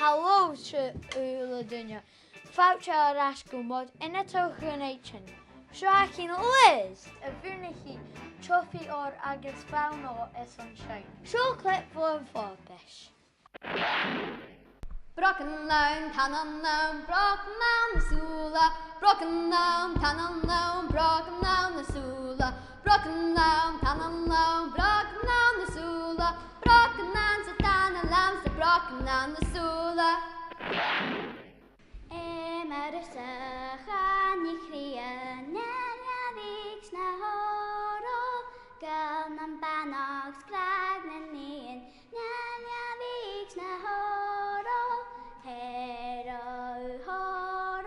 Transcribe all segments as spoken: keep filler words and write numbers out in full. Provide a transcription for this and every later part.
Halò sibh a h-uile duine. Fàilte air ais gu Mòd Iomadach Dhùn Èideann. Seo againn Liz, a bhuannaich trophy òir agus bonn òir airson seinn. Seo clip bhon fharpais. Brògan ann, tanan ann, brògan ann na sùla. Brògan ann, tanan ann, brògan ann na sùla. Brògan ann, tanan ann, brògan ann na sùla. Brògan ann, 's e tana làmh 's e brògan ann na sùla. Air mo thrusadh chan eil cridhe, na leabaidh 's na h-òr, gabh nam bannachd 's gabh nan nighean, na leabaidh 's na h-òr, thèid ro thòir.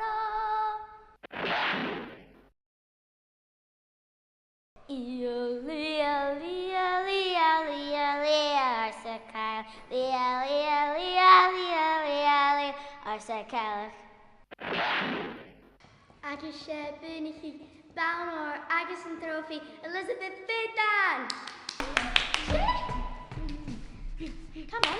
Ial, ial, ial, ial, ial, ial, arsa Cailleach. Ial, ial, ial, ial, ial, ial, arsa Cailleach. Agus 's e bhuannaich bonn òir agus an trophy Elizabeth Fagan. Come on.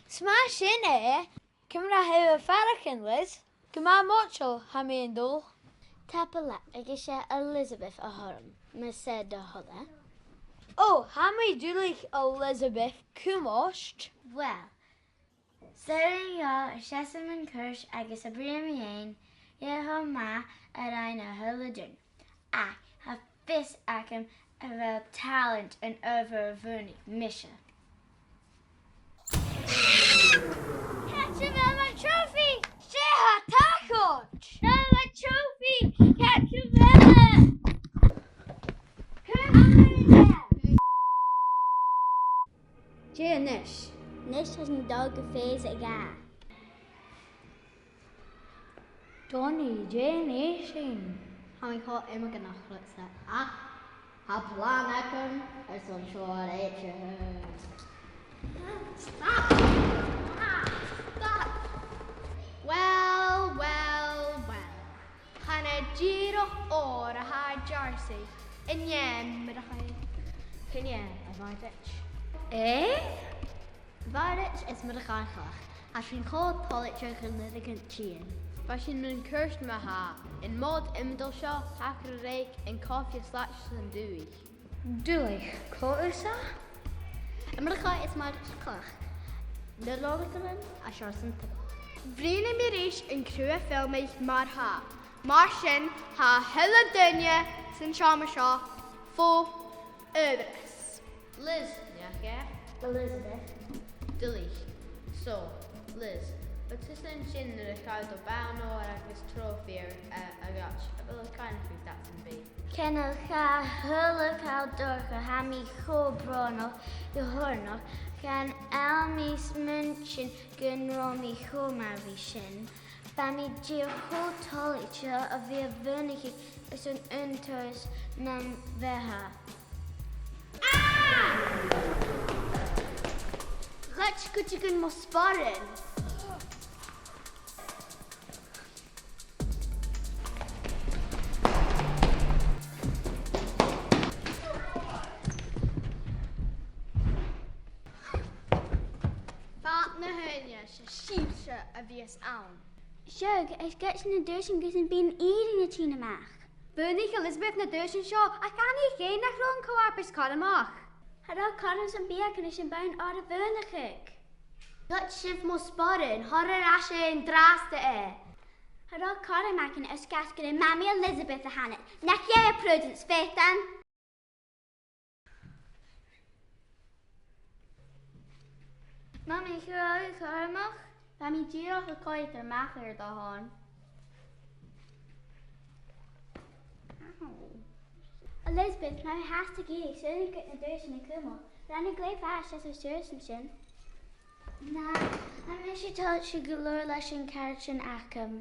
'S math sin e. Ciamar a tha thu a' faireachdainn, Liz? Gu math moiteil, tha mi an dùil. Tapadh leat, agus 's e Elizabeth a th' orm, mas e do thoil e. Ò, tha mi duilich, Elizabeth, cumaist. Uill, 's urrainn dhomh seasamh mun cuairt agus a' bruidhinn mu dheidhinn, dh'fheuch mi a ràdh na h-uile duine. Ach tha fios agam a bheil tàlant an adhbhar a bhuannaich mise. Càit a bheil mo trophy? 'S e a tha tachairt! Mo trophy! Càit a bheil e? Càit a bheil e? Dè a-nis? A-nis tha sinn a' dol gu phàs a dhà. Donnie, dè nì sinn? Tha mi cho iomagaineach riutsa, ach tha plana agam airson seo a dhèanamh. Stop! Stop! Well, well, well. Chan e dìreach òr a tha an jersey. An e, a Mhurchaidh? Chan e, a Mhairead. Eh? Mhairead is Murchadh Chlach, tha sinn cho toilichte gun urrainn dhuinn tighinn. Bha sinn mun cuairt ma-thà. Am Mòd iomadach seo, thachair an rèic an cofaidh is laitir san dùthaich. Duilich, cò thusa? Murchadh is Mairead Chlach. Na lorganan a seòrsa an taobh. Bruidhnidh mi ris an cruth filmeadh mar-thà. Mar sin, tha a h-uile duine san t-seòmar seo fo aimhreas. Liz, nach e? Elizabeth. Duilich. So, Liz, bha tusa an sin nuair a chaill thu bonn òir agus trophy air, eh, a' ghoid. A bheil thu a' cuimhneachadh dad sam bith? Chan eil, cha chuala càil dorcha, tha mi cho brònach, gu h-oirnneach, chan eil mi a' smaointinn gun robh mi cho math ri sin. Bha mi dìreach cho toilichte a bhith a' buannachadh airson aon turas nam bheatha. Ah! Ghoid cuideigin mo sporan. Fad na h-ùine, 's e sibhse a bhios ann. Seadh, is ghoid sinn na duaisean gus am bi an fhìrinn a' tighinn a-mach. Bhuannaich Elizabeth na duaisean seo, ach chan e a-mhàin nach robh an co-fharpais cothromach. Cha robh cothrom sam bith againn ris a' bhonn òir a bhuannachadh. Ghoid sibh mo sporan, thoir air ais e an-dràsta e. Cha robh cothrom againn air sgàth 's gur e Mamaidh Elizabeth a th' annainn. Nach e Prudence, Fagan? Mamaidh, an robh thu cothromach? Bha mi dìreach a' coimhead air m' athair do thòn. Ow. Elizabeth, ma tha thu fhathast ag iarraidh, 's urrainn dhut na duaisean a chumail. Rinn thu glè mhath, 's e as t-suas an sin. Na, tha mise toilichte gu leòr leis a' chàirdean agam.